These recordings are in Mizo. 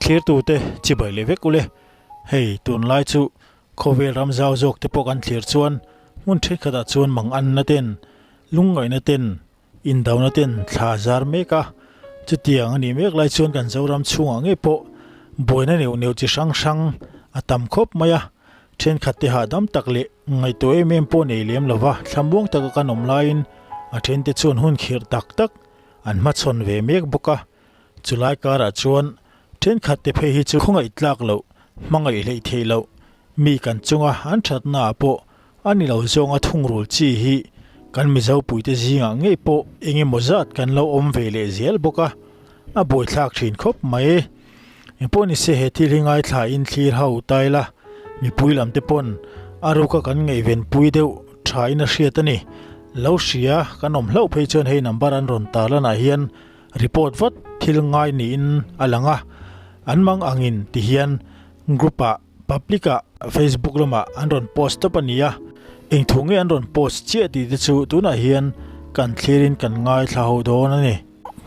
Thlirtute chibai leh vek ule. Hei tunlai chu khawvel ram zau zawk te pawh kan thlir chuan hmun thenkhatah chuan mang anna ten, lungngaihna ten, indona ten thla zar mek a. Chutiang a nih mek lai chuan kan Zoram chhungah ngei pawh buaina neuh neuh chi hrang hrang a tam khawp mai a. Thenkhat te hahdam tak leh ngaihtuah em em pawh nei lem lova thlamuang taka kan awm laiin a thente chuan hun khirh tak tak an hmachhawn ve mek bawk a. Chulai karah chuan thenkhat te phei hi chu khawngaih tlak loh, hmangaih hleih theih loh, mi kan chunga an thatna ah pawh a ni lo zawnga thungrul chi hi kan Mizo puite zingah ngei pawh eng emaw zat kan lo awm ve leh zel bawk a, a buaithlak thin khawp mai. Engpawh ni se he thil hi ngaithla in thlir ho ta ila, mipui lam te pawn a ruka kan ngaihven pui deuh tha in a hriat a ni. Lo hria kan awm hlauh phei chuan hei number an rawn tarlanah hian Report vat thil ngai niin a lang a, an mang angin ti hian group ah public ah Facebook lamah an rawn post tawp a ni a, eng thu nge an rawn post chiah tih te chu tunah hian kan thlirin kan ngaithla ho dawn a ni.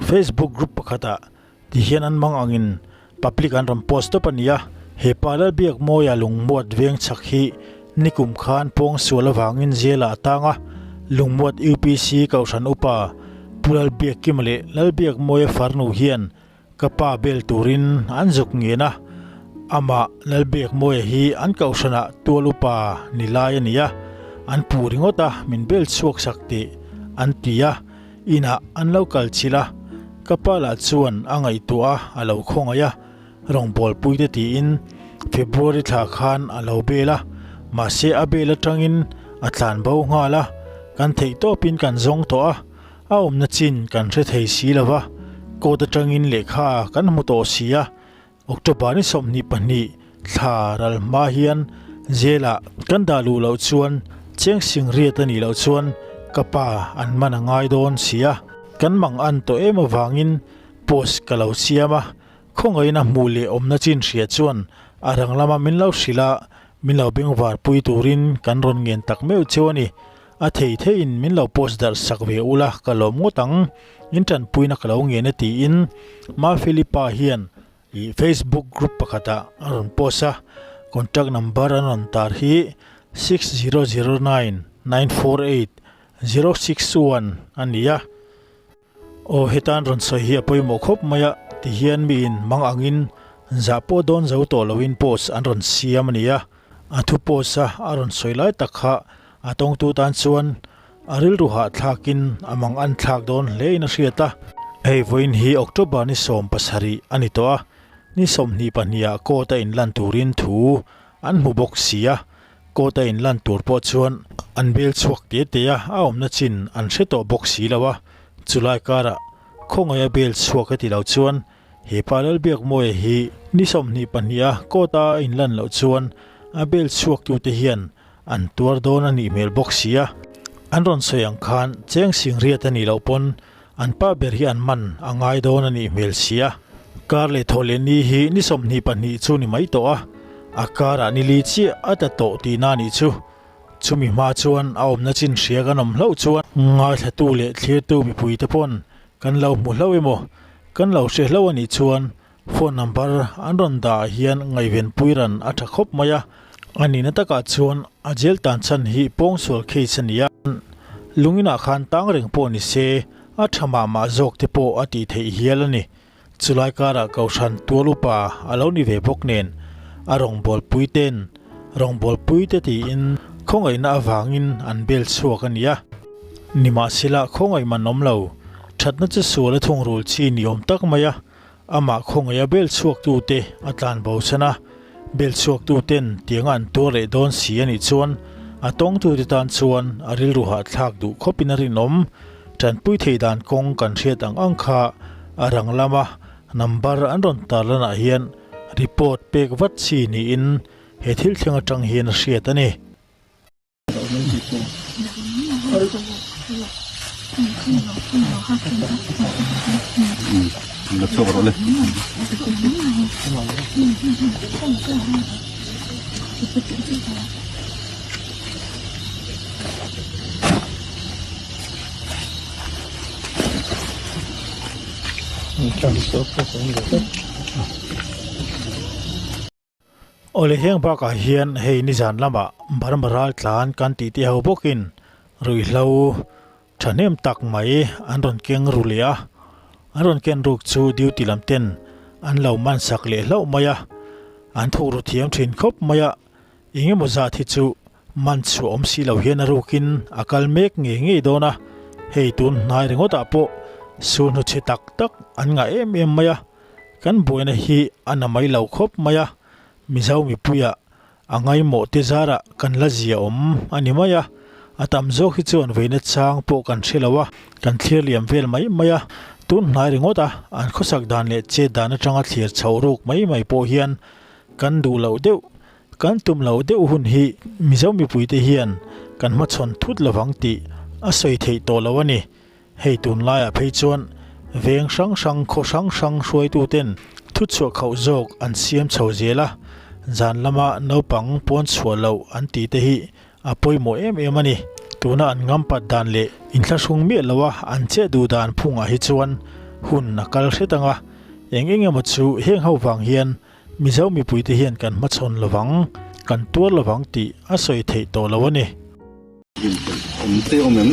Facebook group pakhatah ti hian an mang angin public an rawn post tawp a ni a, he pa Lalbiakmawia lungmuat veng chhak hi nikum khan pawngsual avangin zela a tang a, lungmuat UPC Kohhran Upa Pu Lalbiakkima leh Lalbiakmawia farnu hian ka pa bel turin an zuk ngen a, amah Lalbiakmawia hi an Kohhranah tual upa ni lai a ni a, an puh ringawt a min bel chhuak sak tih an ti a. Inah an lo kal chilh a, ka pa lah chuan a ngaihtuah a, a lo khawngaih a, rawngbawlpui te tiin February thla khan a lo bel a, mahse a bel atangin a tlan bo nghal a, kan theih tawpin kan zawng tawh a, a awmna chin kan hre thei si lo va, court atangin lehkha kan hmu tawh si a, October ni 22 thla ral hma hian jail ah kan dah luh loh chuan cheng sing riat a nih loh chuan ka pa an man a ngai dawn si a, kan mang an tawh em avangin post ka lo siam a, khawngaihna hmuh leh awmna chin hria chuan a rang lama min lo hrilh a, min lo bengvar pui turin kan rawn ngen tak meuh cheu a ni. A thei theiin min lo post darh sak ve ula ka lawm ngawt ang, in tanpuina ka lo ngen a tiin Mafeli pa hian ih Facebook group pakhatah a rawn post a, contact number an rawn tar hi 6009948061 a ni a. Aw hetan rawn sawi hi a pawimawh khawp mai a ti hian miin mang angin zah pawh dawn zo tawh loin post an rawn siam a ni a, a thu post a a rawn sawi lai tak kha a tawngtu tan chuan a rilru hahthlakin a mang an thlak dawn hlein a hriat a. Hei vawiin hi October ni 17 a ni tawh a, ni 22 ah court a inlan turin thu an hmu bawk si a, Court a inlan tur pawh chuan an bel chhuak te te a, a awmna chin an hre tawh bawk si lo a, chulai karah khawngaih a bel chhuak a ti lo chuan he pa Lalbiakmawia hi ni 22 a court a a inlan loh chuan a bel chhuak tute hian an tuar dawn a nih hmel bawk si a, an rawn sawi ang khan cheng sing riat a nih loh pawn an pa ber hi an man a ngai dawn a nih hmel si a. Kar leh thawh leh ni hi ni 22 chu ni mai tawh a, a karah ni li chiah a tla tawh tihna a nih chu. Chumi hma chuan a awmna chin hria kan awm hlauh chuan ngaithlatu leh thlirtu mipuite pawn kan lo hmu hlauh emaw kan lo hre hlauh a nih chuan phone number an rawn dah ah hian ngaihvenpui ran a tha khawp mai a. A nihna takah chuan a jail tan chhan hi pawngsual case a ni a, lunginah khan tang reng pawh ni se a tha mah mah zawk te pawh a tih theih hial a ni. Chulai karah Kohhran tual upa a lo ni ve bawk nen a rawngbawlpui ten rawngbawlpui te tiin khawngaihna avangin an bel chhuak a ni a. Nimahsela khawngaih man awm lo, thatna chu sual a thungrul chi ni awm tak mai a, amah khawngaih a bel chhuak tute a tlan bo chhan a, bel chhuak tuten tianga an tuar leh dawn si a nih chuan a tawngtute tan chuan a rilru hahthlak duh khawpin a rinawm. Tanpui thei dan kawng kan hriat ang ang kha a rang lama number an rawn tarlanah hian report pek vat chi niin he thil thleng atang hian a hriat a ni. Awle heng bakah hian hei nizan lamah Burma ral tlan kan tih te ho bawkin ruihhlo thahnem tak mai an rawn keng ru leh a, an rawn ken ruk chu duty lam ten an lo man sak leh hlauh mai a, an thuk ru thiam thin khawp mai a, engemaw zat hi chu man chhuah awm si lo hian a rukin a kal mek ngei ngei dawn a, hei tun hnai ringawtah pawh sul hnuchhe tak tak an ngah em em mai a. Kan buaina hi a na mai lo khawp mai a, Mizo mipuia a ngaimawh te zarah kan la zia awm a ni mai a, a tam zawk hi chuan veina chang pawh kan hre lo a, kan thlir liam vel mai mai a, tun hnai ringawt a, an khawsak dan leh chet dan atanga thlir chhoh ruk mai mai pawh hian kan duh loh deuh, kan tum loh deuh hun hi Mizo mipuite hian kan hmachhawn thut lovang tih a sawi theih tawh lo a ni. Hei tunlaiah phei chuan veng hrang hrang khaw hrang hrang hruaituten thuchhuah khauh zawk an siam chho zel a, zan lama naupang pawn chhuah loh an tih te hi a pawimawh em em a ni. Tuna an ngampat dan leh inthlahrung miah loa an chet duh dan phungah hi chuan hun a kal hret ang a, eng eng emaw chu heng ho vang hian Mizo mipuite hian kan hmachhawn lovang, kan tuar lovang tih a sawi theih tawh lo a ni. Awm te awm em?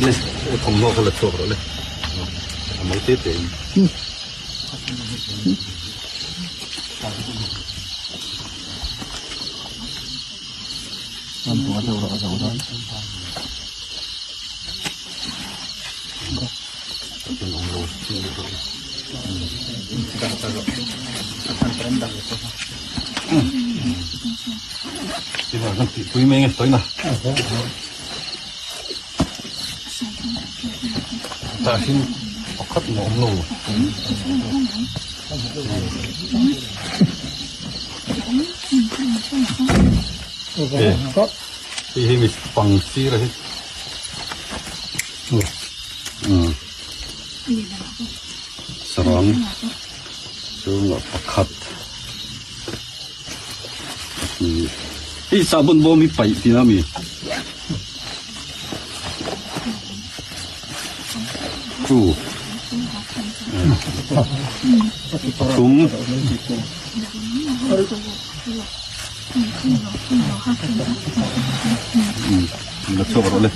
Le, thawmhnaw kha la chhuak rawh le. A mal te te in. Pui mai nge sawi na. Tah hin pakhat mah awm lo. Hei hi mi pang sir a hi. Sarang chungah pakhat pahnih hei sahbawn bawm hi paih tih a mi two pathum la chhuak rawh le.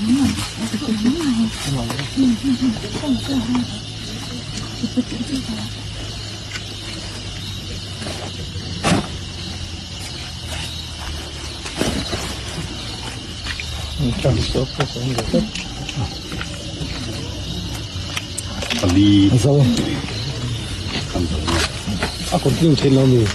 Pali A continue theih lo mi.